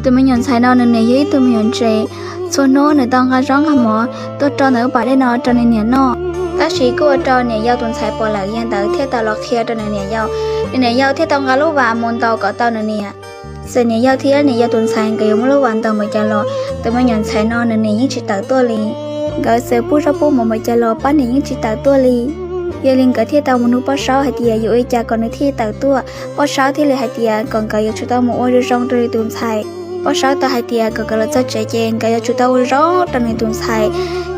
Tus me nyuam ntxhais no nws niam yog ib tug me nyuam ntse, txhua hnub nws tau nqa zaub nqa mov tuaj rau ntawm lub pas dej no rau nws niam noj. Tab sis kuj ua rau niam yau tus ntxhais pom lawm, yog li ntawd thiaj tau los qhia rau nws niam yau. Nws niam yau thiaj tau nqa lub vas mus ntaus kom tau nws niam. Txawm niam yau thiab niam yau tus ntxhais nkawd yuav muab lub vas ntaus npaum cas los tus me nyuam ntxhais no nws niam yeej tsis tawm tuaj li. Nkawd txawm pub zaub pub mov npaum cas los pab niam yeej tsis tawm tuaj li. Yog li nkawd thiaj tau mus nug poj saub hais tias yuav ua li cas kom nws thiaj tawm tuaj. Poj saub thiaj li hais tias kom nkawd yuav tsum tau mus ua zoo zoo rau nws tus ntxhais. Poj saub tau hais tias kom nkawd los txog tsev ces nkawd yuav tsum tau ua zoo rau nws tus ntxhais.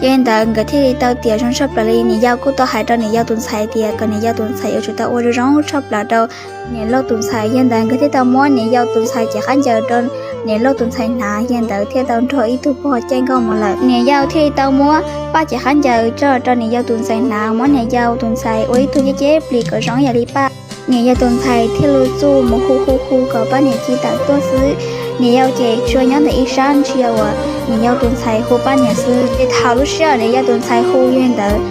Yog li ntawd nkawd thiaj li tau tiam zoo tshaj plaws li. Niam yau kuj tau hais rau niam yau tus ntxhais tias kom niam yau tus ntxhais yuav tsum tau ua zoo zoo tshaj plaws rau niam laus tus ntxhais. Yog li ntawd nkawd thiaj tau muab niam yau tus ntxhais cev khaub ncaws rau niam laus tus ntxhais hnav, yog li ntawd thiaj tau nrog ib tug pog caij nkoj mus lawm. Niam yau thiaj li tau muab Paj cev khaub ncaws tso rau niam yau tus ntxhais hnav, muab niam yau tus ntxhais ua ib tug ceb ceb plis kom zoo ib yam li Paj. Niam yau tus ntxhais thiaj li txuj mus hu hu hu kom Paj niam cia li tawm tuaj xwb. Niam yau ces tsuas nyob ntawm ib sab ntsia uas niam yau tus ntxhais hu Paj niam xwb. Ces thaum lub sij hawm niam yau tus ntxhais hu yog li ntawd,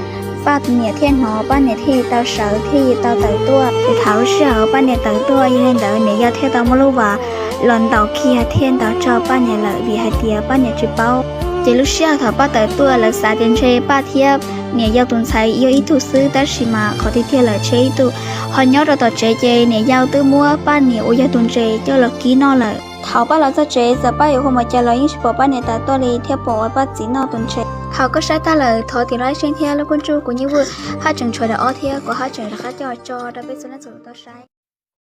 Paj niam thiaj hnov, Paj niam thiaj li tau sawv thiaj li tau tawm tuaj. Ces thaum lub sij hawm Paj niam tawm tuaj yog li ntawd niam yau thiaj tau muab lub vas los ntaus kiag thiaj ntaus tso Paj niam lawm vim hais tias Paj niam tsis paub. Ces lub sij hawm thaum Paj tawm tuaj lawv xav tias ntshe Paj thiab niam yau tus ntxhais yog ib tug xwb, tab sis mas qhov tiag tiag lawm tsis yog ib tug. Ho nyob rau tom tsev ces niam yau twb muab Paj niam uas yog tus ntses coj los kib noj lawm. Thaum Paj los txog tsev txawm Paj yuav hu npaum cas los yeej tsis pom Paj niam tawm tuaj li thiab pom uas Paj txiv noj tus ntses. Thaum koj saib tag lawm thov tiv like, share thiab lub kub ntsuj kuv nyuj vwj haj tseem tshuav daim ob thiab kuv haj tseem rov qab coj tso rau peb txhua leej txhua tus tau saib.